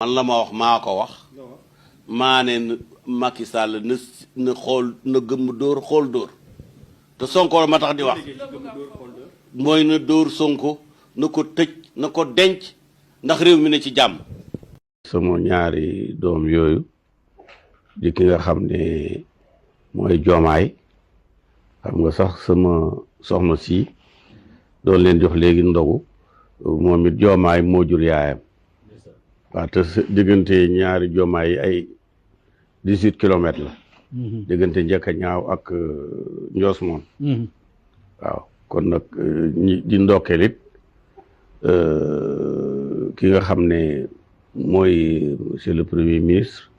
man la ma wax maa ko wax maa ne Macky Sall na xool na gëmm dóor xool dóor te Sonko ma tax di wax mooy na dóor Sonko na ko tëj na ko denc ndax réew mi ne ci jàmm. sama ñaari doom yooyu di ki nga xam ne mooy Diomaye xam nga sax sama soxna si doon leen jox léegi ndogu moom it Diomaye moo jur yaayam waaw te diggante ñaari Diomaye yi ay 18 kilomètres la diggante njëkk a ñaaw ak njoos moom waaw kon nag ñi di ndokkeel it ki nga xam ne mooy monsieur le premier ministre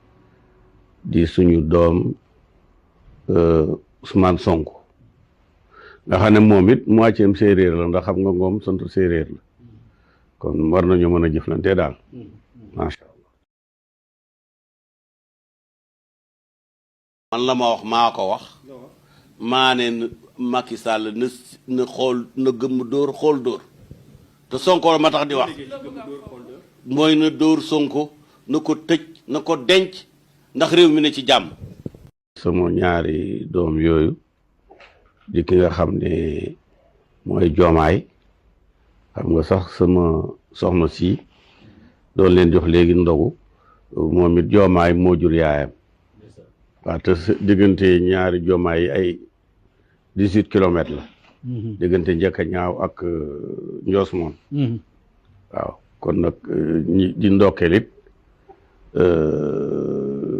di suñu doom Ousmane Sonko nga xam ne moom it moitié am séeréer la ndax xam nga ngoom sant séeréer la kon war nañu mën a jëflante daal macha allah. man la ma wax maa ko wax maa ne Macky Sall na xool na gëmm dóor xool dóor te Sonko ma tax di wax mooy na dóor Sonko na ko tëj na ko denc ndax réew mi ne ci jàmm. sama ñaari doom yooyu di ki nga xam ne mooy Diomaye xam nga sax sama soxna si doon leen jox léegi ndogu moom it Diomaye moo jur yaayam waaw te diggante ñaari Diomaye yi ay 18 kilomètres la diggante njëkk a ñaaw ak njoos moom waaw kon nag ñi di ndokkeel it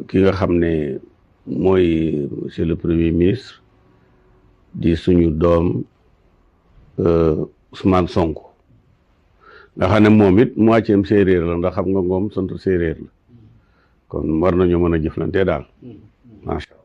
ki nga xam ne mooy monsieur le premier ministre di suñu doom Ousmane Sonko nga xam ne moom it moitié am séeréer la ndax xam nga ngoom sant séeréer la kon war nañu mën a jëflante daal macha allah.